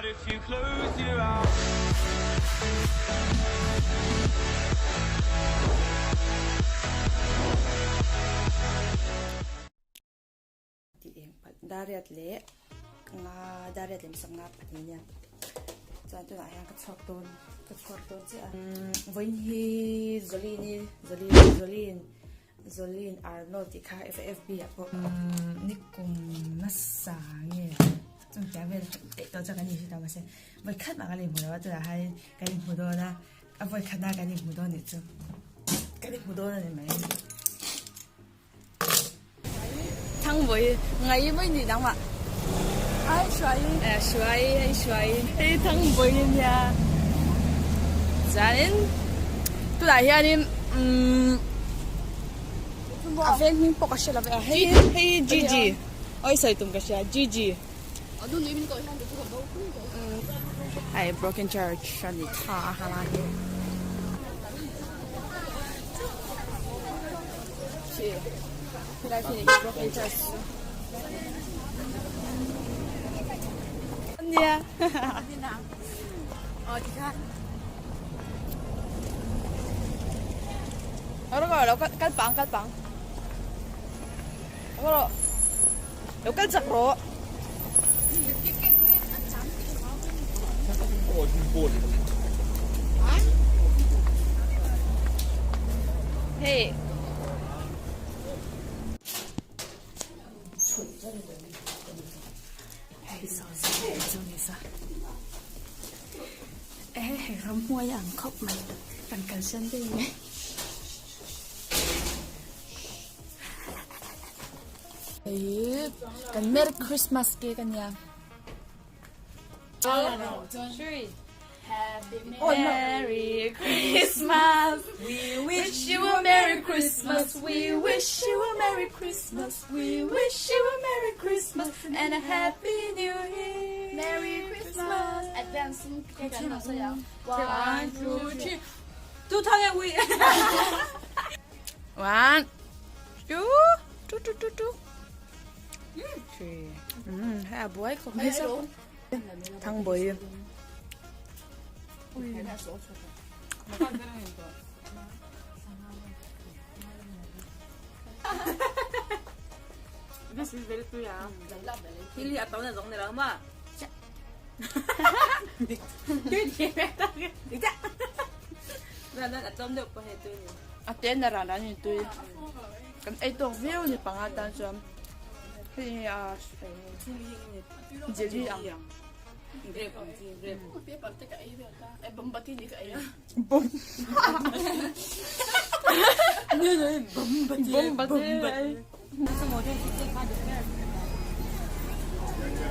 Tih eng palh dariat leh nga dariat lem sak nga pahnih nia chuan tunah hian ka chhuak dawn ka chhuak dawn chiah a vawiin hi Zolin i Zolin Zolin Zolin Arnold tih kha FB ah pawh nikum nasa nge chung tia vel teh tawh chuan kan inhre tawh mahse vawi khat mah kan inhmu lo a tunah hian kan inhmu dawn a a vawi khatna kan inhmu dawn nih chu kan inhmu dawn a ni mai. Thangbawi ngai mai ni nangmah. Ai hruai. Eh hruai hei hruai. Hei thangbawi nia. Chuanin tunah hianin umm a veng hming pawh ka hre lo ve a hei hei Gigi oi sawi tum ka hria Gigi. Hei broken church a ni tha a halai hi. Lo kal pang kal pang lo kal chak rawh. Hei. Hei saw saw chu ni sa. Ehe hei ramhnuai a ang khawp mai kan kalsan daih mai. Hei kan Merry Christmas cake a nia. Merry Christmas We wish you a Merry Christmas We wish you a Merry Christmas We wish you a Merry Christmas And a Happy New Year Merry Christmas Advance One, two, three Two thousand we One two two two two two three hei a buai khawp mai zawk Thangbawi A te na ran an intui kan ei tawk viau ni panga tan chuan hei hi a jelly ang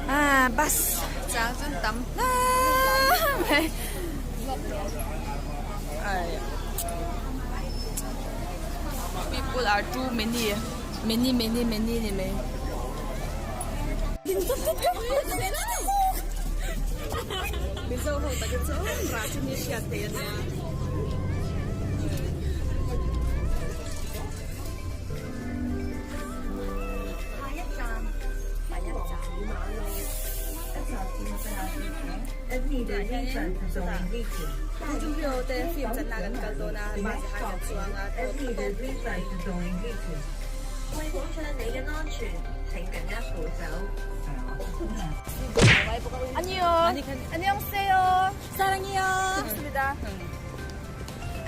Ah, bus chang chuan tam hle mai. People are too many, many many many ni mai. Mizo ho tak hi chu rah chu mi hriat thei a nia. Te film chan na kan kal dawn a bus ah khan kan chuang a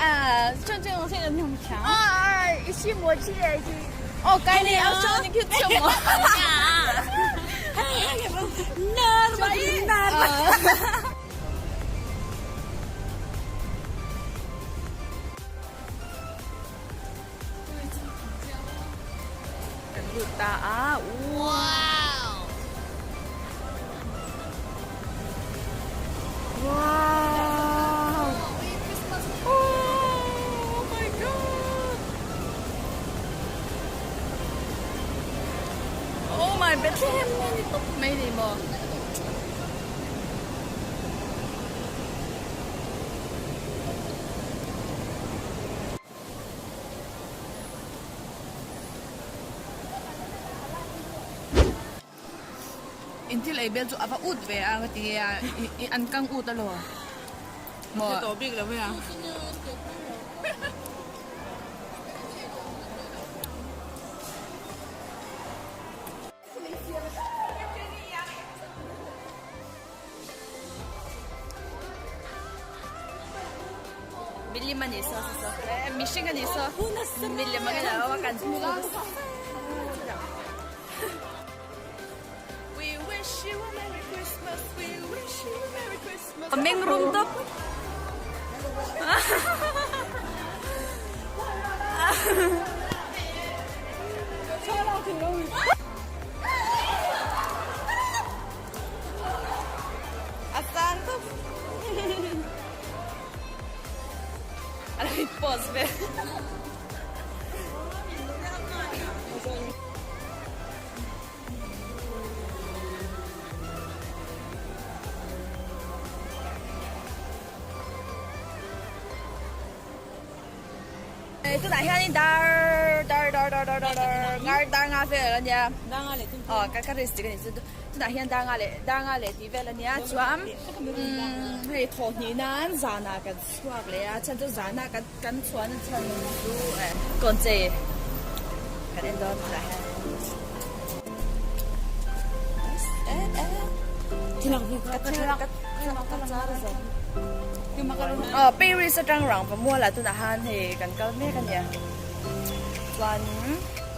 啊，这这种这个那么强啊！一起默契的，一起。哦，该你要说你去做么？那么那么。Kan lut ta a, wow! Wow! Oh my god! Oh my Bethlehem nge ni tawp mai ni maw? In thil thil ei bel chu a va ut ve a ka ti nge a i an kang ut alaw maw. Hre tawh bik lo mai a. Milim a nih saw saw saw eh mihring a nih saw milim ang in a awm a kan We wish you a merry Christmas we wish you a merry Christmas A meng rum tawp A sang tawp. A lo in pause ve. Tunah hianin dar dar dar dar dar dar dar ngar dar nga vel a nia aw ka ka risk a nih chu tunah hian dar nga leh dar nga leh tih vel a nia chuan umm hei thawhhnih nan zanah kan chhuak leh a chhan chu zanah kan kan chhuahna chhan chu eh kawnchei kan en dawn tunah hian Aw Paris atang rang va mual ah tunah han hei kan kal mek a nia chuan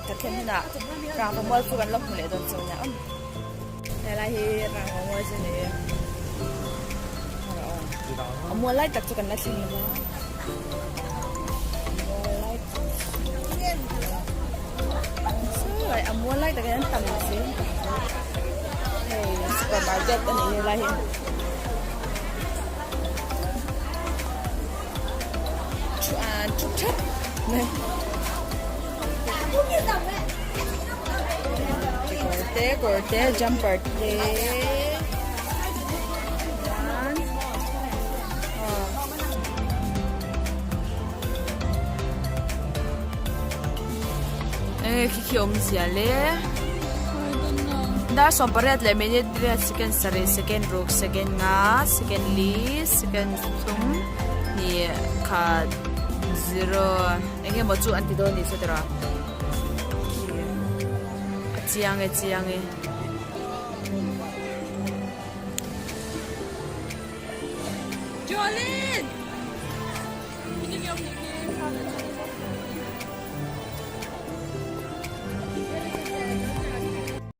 kan thlen hunah rang va mual chu kan la hmu leh dawn chu nia helai hi rang va mual chu a ni a mual lai tak chu kan la thleng lo va a mual lai tak hian tam si hei supermarket a nih helai hi thup thap mai kawr te kawr te jumper te Enge khi khi awmzia le dar 18 leh minute riat second sarih second ruk second nga second li second thum hnih khat zero enge maw chu an ti dawn ni saw tira a chiang e chiang e. Jolene!